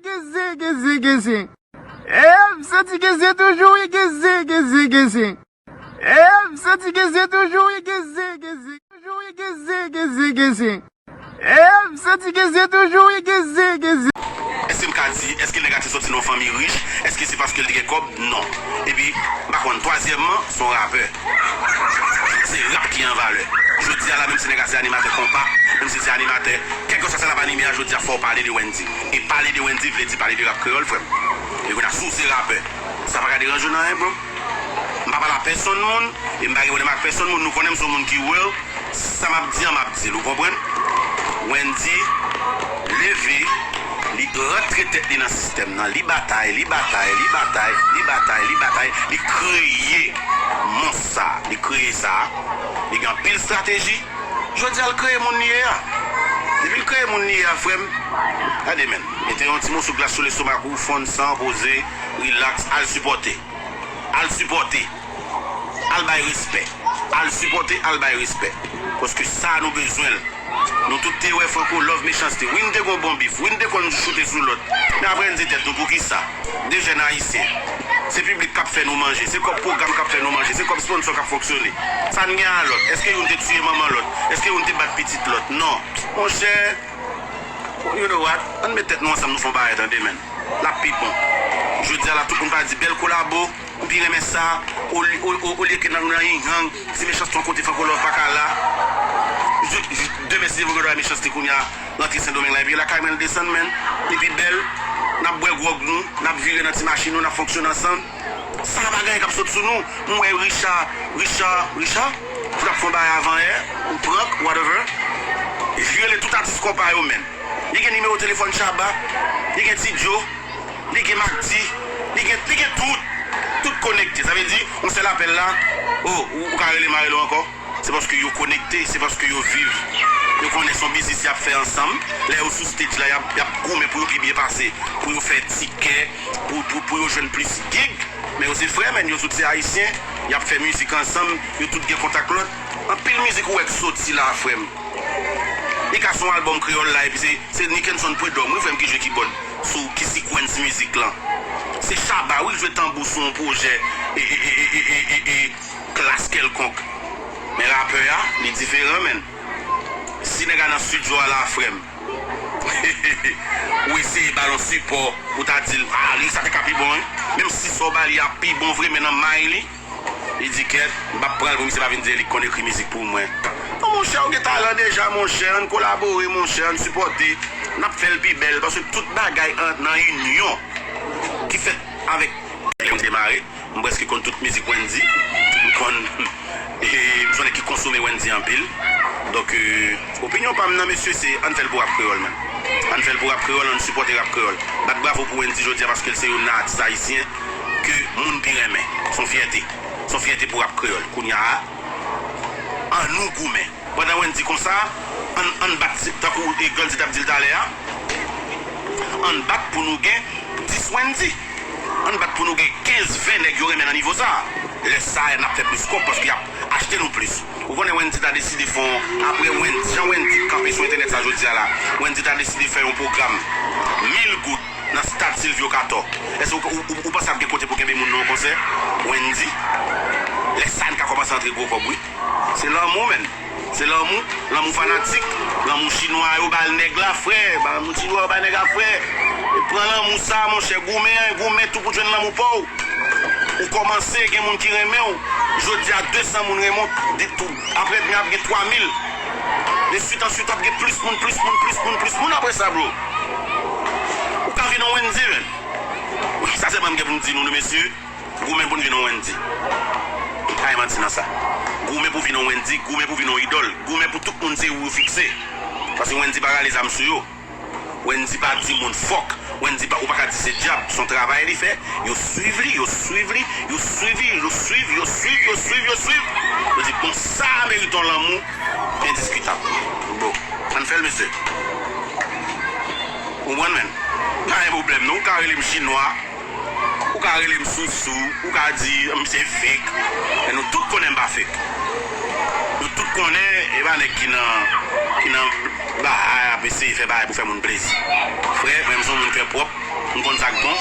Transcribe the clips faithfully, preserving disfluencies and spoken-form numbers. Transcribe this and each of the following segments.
Geze, geze, geze. E, m santi geze toujou, wi, geze, geze, geze. E, m santi geze toujou, wi, geze, geze. Toujou, wi, geze, geze, geze. E, m santi geze toujou, wi, geze, geze. Èske m ka di, èske nèg la te soti nan yon fanmi rich? Èske se paske l te gen kòb? Non. Epi, m pa konn, twazyèmman, se yon rapè. Se rap ki an valè. Jodi a la, menm si nèg la se animatè konpa, menm si l se animatè, kèlkeswa sa l ap anime a, jodi a, fò w pale de Wendy. E pale de Wendy vle di pale de rap kreyòl, frè m. E kounye a, si w se rapè, sa pa ka deranje w nan anyen, bro. M pa pale a pèsonn moun, e m pa gen pwoblèm ak pèsonn moun. Nou konnen m se yon moun ki real. Sa m ap di an, m ap di l, ou konprann? Wendy leve, li rantre tèt li nan sistèm nan, li batay, li batay, li batay, li batay, li batay, li kreye mons sa, li kreye sa, li gen anpil estrateji. Jodi a, l kreye moun li ye a. Depi l kreye moun li ye a, frè m, gade, men, mete yon ti moso glas sou lestomak ou, fonn san, poze, rilaks, al sipòte. Al sipòte. Al bay respè. Al sipòte, al bay respè. Paske sa nou bezwen l. Nou tout te wè Franco love Mechanste. Wi, n te gon bon bif. Wi, n te konn choute sou lòt. Men apre n di tèt nou, poukisa? De jèn ayisyen. Se piblik k ap fè nou manje. Se kòb pwogram k ap fè nou manje. Se kòb sponsò k ap fonksyone. Sa n gen a lòt? Èske youn te tiye manman lòt? Èske youn te bat pitit lòt? Non. Monchè, you know what? Ann met tèt nou ansanm, nou fè yon bagay, tande, men. L ap pi bon. Jodi a la, tout moun pa di bèl kolabo. M pi renmen sa, olye, o- o- olye ke nan, nan yin yang, si Mechanste yon kote Franco Love pa ka la. Jou- jou- demen, si Franco Love Mechanste kounye a rantre Sendomeng la, epi lakay mwen l desann, men, li pi bèl, n ap bwè gwòg nou, n ap vire nan ti machin nou, n ap fonksyone ansanm. Sa pa gen anyen k ap sot sou nou. M wè Richard, Richard, Richard, pou t ap fè yon bagay avan yè, yon prank, whatever. Li rele tout atis konpa yo, men. Li gen nimewo telefòn Shabba, li gen Ti Joe, li gen Mack D, li gen, li gen tout. Tout konekte. Sa vle di, yon sèl apèl la, oh, ou, ou ka rele m, a rele w ankò. Se paske yo konekte, se paske yo viv. Yo konnen se yon biznis y ap fè ansanm. Lè yo sou stage la, y ap, y ap goumen pou yo pi byen pase, pou yo fè tikè, pou, pou, pou yo jwenn plis gig. Men yo se frè, men yo tout se ayisyen. Y ap fè mizik ansanm, yo tout gen kontak lòt. Anpil mizik ou wè k soti la, frè m. Li ka se yon albòm kreyòl la, epi se, se Nickenson Prud'homme, wi, frè m, ki jwe kibòd sou, ki sequence mizik lan. Se Shabba, wi, k jwe tanbou sou yon pwojè, e, e, e, klas kèlkonk. Men rapè a, li diferan, men. Si nèg la nan estidyo a la, frè m, ou eseye ba l yon sipò, ou ta di l, ah, li sa te ka pi bon, wi. Menm si sa w ba li a pi bon vre, men nan may li, li di, kèt, m p ap pran l pou misye pa vin di li k konn ekri mizik pou mwen. Non, monchè, ou gen talan deja, monchè, ann kolabore, monchè, ann sipòte. N ap fè l pi bèl, paske tout bagay an, nan inyon ki fèt avèk lè m demare. M prèske konn tout mizik Wendy. M konn, e, m se yon nèg ki konsome Wendy anpil. Donk, e, opinyon pa m nan, mesye, se ann fè l pou rap kreyòl, man. Ann fè l pou rap kreyòl, ann sipòte rap kreyòl. Bat bravo pou Wendy jodi a, paske l se youn nan atis ayisyen ke moun pi renmen. Se yon fyète. Se yon fyète pou rap kreyòl. Kounye a, ann nou goumen. Pandan Wendy konsa, ann, ann bat, tankou, e, Grandy t ap di l talè a, ann bat pou nou gen dis Wendy. Ann bat pou nou gen kenz, ven nèg yo renmen nan nivo sa a. Lè sa a, n ap fè plis kòb paske y ap achte nou plis. Ou konnen Wendy ta deside fè yon, apre Wendy, jan Wendy kanpe sou entènèt sa jodi a la, Wendy ta deside fè yon pwogram mil goud nan stad Sylvio Cator. Èske ou, ou, ou, ou panse ap gen kote pou kenbe moun nan yon konsè? Wendy, lè sa a n ka kòmanse antre gwo kòb, wi. Se lanmou, menn. Se lanmou, lanmou fanatik, lanmou chinwa yo ba l nèg la, frè. Ba lanmou chinwa yo ba nèg la, frè. E pran lanmou sa, monchè, goumen, goumen tou pou jwenn lanmou pa w. Ou kòmanse, gen moun ki renmen w. Jodi a, de san moun renmen w, de tou, apre demen ap gen twa mil. De swit an swit, ap gen plis moun, plis moun, plis moun, plis moun apre sa, bro. Ou ka vin yon Wendy, menn. Sa sèlman m gen pou m di nou, nou mesye. Goumen pou n vin yon Wendy. Pa gen manti nan sa. Goumen pou vin yon Wendy, goumen pou vin yon idòl. Goumen pou tout moun se ou yo fikse. Paske Wendy pa rale zam sou yo. Wendy pa di moun fòk. Wendy pa, ou pa ka di se dyab. Se yon travay li fè. Yo swiv li, yo swiv li, yo swiv li, yo swiv, yo swiv, yo swiv, yo swiv. Yo di, bon, sa a merite yon lanmou endiskitab. Bon, ann fè l, mesye. Ou konprann, menn? Pa gen pwoblèm, non. Ou ka rele m chinwa. Ou ka rele m sousou, ou ka di m se fake, men nou tout konnen m pa fake. Nou tout konnen e pa nèg ki nan, ki nan bagay, ap eseye fè bagay pou fè moun plezi. Frè, mwen menm se yon moun kè pwòp, m konn sa k bon.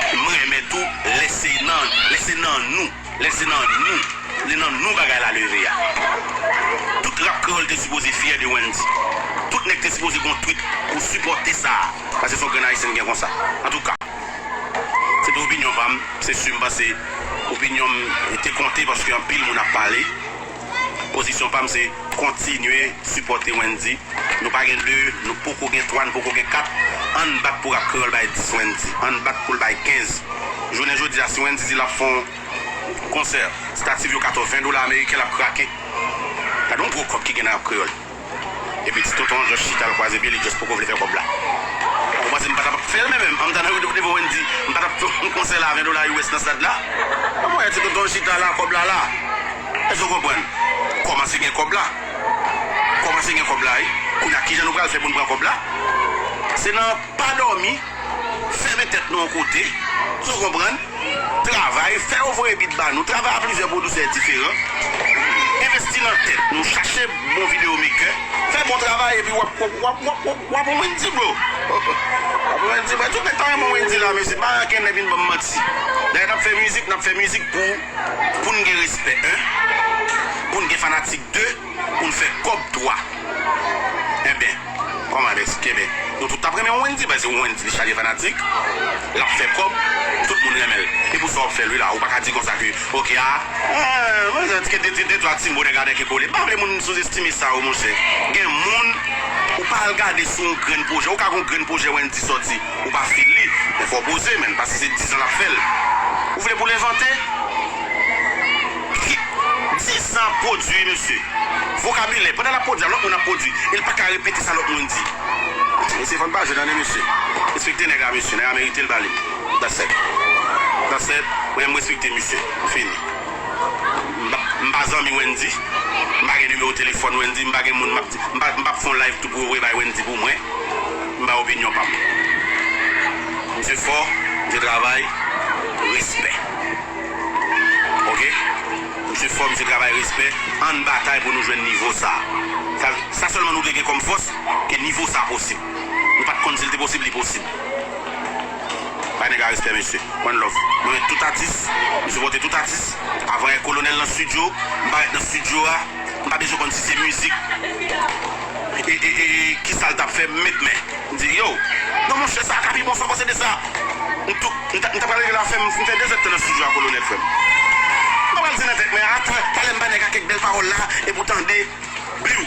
M renmen tou lè se nan, lè se nan nou, lè se nan nou, lè nan nou bagay la leve a. Tout rap kreyòl te sipoze fyè de Wendy. Tout nèg te sipoze gon tweet pou sipòte sa. Paske se yon grenn ayisyen k gen konsa. Antouka, se te opinyon pa m. Se si m panse opinyon m te konte paske anpil moun ap pale. Pozisyon pa m se kontinye sipòte Wendy. Nou pa gen de, nou poko gen twa, nou poko gen kat. Ann bat pou rap kreyòl bay dis Wendy. Ann bat pou l bay kenz. Jounen jodi a, si Wendy di l ap fè yon konsè, stativ yo katòven dola ameriken, l ap krake. Gade yon gwo kòb ki gen nan rap kreyòl. Epi ti tonton an just chita l kwaze pye, li just poko vle fè kòb la. Ou panse m pa t ap fè l menm, menm? An m ta nan nivo Wendy, m pa t ap fè yon konsè la a ven dola U S nan stad la. An mwen, ti tonton an chita la, kòb la la. Èske w konprann? Kòmanse gen kòb la. Kòmanse gen kòb la, wi. Kounye a, kijan nou pral fè pou n pran kòb la? Se nan pa dòmi, fèmen tèt nou yon kote, èske w konprann? Travay, fè yo voye bit ba nou, travay a plizyè pwodisè diferan, envesti nan tèt nou, chache bon videyo mekè, fè bon travay epi w ap, w ap, w ap, w ap, w ap, w ap wè Wendy, bro. W ap wè Wendy, bro. Tout nèg ta renmen Wendy la, mesye, pa ankenn nèg vin ban m manti. Dayè n ap fè mizik, n ap fè mizik pou, pou n gen respè, en. Pou n gen fanatik, de, pou n fè kòb, twa. Enben, kòman, Alex, kenbe? Nou tout t ap renmen yon Wendy, paske yon Wendy, li chaje fanatik, l ap fè kòb, tout moun renmen l. E pou sa w ap fè l, wi, la, ou pa ka di konsa ke, oke, a, a, mwen, se de, de, de, de twa ti mo nèg a nèg epole. M pa vle moun souzestime sa, o, monchè. Gen moun, ou pa al gade sou yon grenn pwojè, ou ka gen yon grenn pwojè Wendy sòti, ou pa feel li, men fò w poze, menn, paske se dis an l ap fè l. Ou vle pou l envante? Dis an pwodui, mesye. Vokabilè, pandan l ap pwodui, lòt moun ap pwodui. E l pa ka repete sa lòt moun di. Mesye, fò n pa jwe, tande, mesye. Respekte nèg la, mesye. Nèg la merite l, ba li. That's it. That's it. Mwen, m respekte misye. Fini. M pa, m pa zanmi Wendy. M pa gen nimewo telefòn Wendy. M pa gen moun m ap di. M pa, m p ap fè yon live tou pou yo voye bay Wendy pou mwen. M bay opinyon pa m. Misye fò, misye travay, respè. Oke? Misye fò, misye travay, respè. Ann batay pou nou jwenn nivo sa. Sa, sa sèlman nou dwe gen kòm fòs, ke nivo sa posib. Nou pa t konn si l te posib, li posib. Bay nèg la respè, mesye. One love. Mwen renmen tout atis, m sipòte tout atis. Avan yè Kolonèl nan estidyo, m parèt nan estidyo a. M pa bezwen konn si se mizik. E, e, e, e, kisa l t ap fè, m met men. M di, yo, non, monchè, sa ka pi bon, sa w panse de sa? M tou, m ta, m ta pral rive la, fè m, m fè de zèdtan nan estidyo a, Kolonèl, frè m. M pa pral di nan tèt mwen, a, ta, talè m ba nèg la kèk bèl pawòl la, epi w tande, bliw.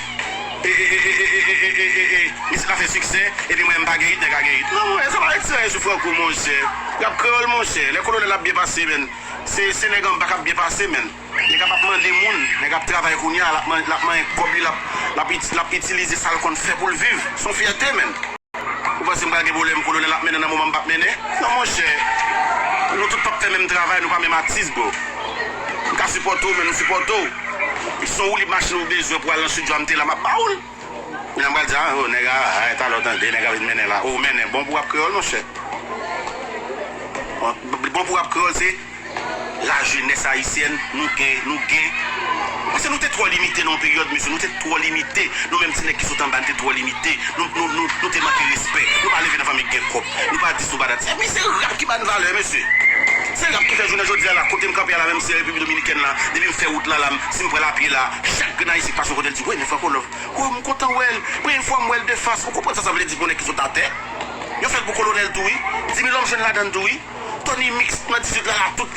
E, e, e, e, mizik la fè siksè, epi mwen, m pa gen hit, nèg la gen hit. Non, mwen, sa pa retire anyen sou Franco, monchè. Rap kreyòl, monchè. Lè Kolonèl ap byen pase, menn. Se, se nèg anba k ap byen pase, menn. Nèg ap ap mande moun, nèg ap travay kounye a, l ap man-, l ap manyen kòb li, l ap, l ap iti-, l ap itilize sa l konn fè pou l viv. Se yon fyète, menn. Ou panse m pral gen pwoblèm Kolonèl ap mennen nan moman m p ap mennen? Non, monchè. Nou tout p ap fè menm travay, nou pa menm atis, bro. M ka sipòte w, men m sipòte w. Si se yon woulib machin ou bezwen pou al nan estidyo a, m te la, m ap ba ou l. Kounye a m pral di, a, o, nèg a, a, talè w tande, nèg a vin mennen la. O, mennen, bon pou rap kreyòl, monchè. Bon, bon pou rap kreyòl, se lajenès ayisyèn, nou gen, nou gen. Paske nou te twò limite nan yon peryòd, mesye, nou te twò limite. Nou menm ti nèg ki sot anba, nou te twò limite. Nou, nou, nou, nou te manke respè. Nou pa leve nan fanmi k gen kòb. Nou pa di sou badad. Epi se rap ki ba n valè, mesye. Se rap ki fè jounen jodi a la, kote m kanpe a la, menm si se Repiblik Dominikèn la, depi m fè wout la, la, m, si m pran lapye la, chak grenn ayisyen k pase yon kote, l di, "Wey, men Franco Love, o, m kontan wè l. Premye fwa m wè l de fas." Ou konprann sa sa vle di pou nèg ki sot atè? Yo fè l pou Kolonèl tou, wi. Dimilòm jwenn ladan l tou, wi. Tony Mix nan dizuit la, la, tout.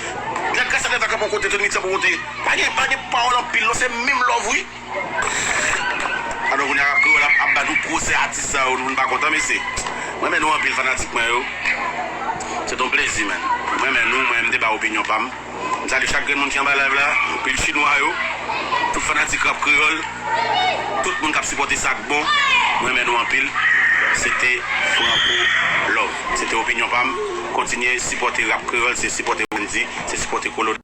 Lè Grasa Nèva kanpe yon kote, Tony Mix kanpe yon kote. Pa gen, pa gen pawòl anpil, non, se menm love, wi. Alò, kounye a, rap kreyòl ap, ap ba nou pwosè atis sa yo, nou pa kontan, mesye. Mwen renmen nou anpil, fanatik mwen yo. Se t on plezi, menn. Mwen renmen nou, mwen, m te ba opinyon pa m. M salye chak grenn moun ki anba live la, anpil chinwa yo, tout fanatik rap kreyòl, tout moun k ap sipòte sa k bon, mwen renmen nou anpil. Se te Franco Love. Se te opinyon pa m. Kontinye sipòte rap kreyòl, se sipòte Wendy, se sipòte Kolo.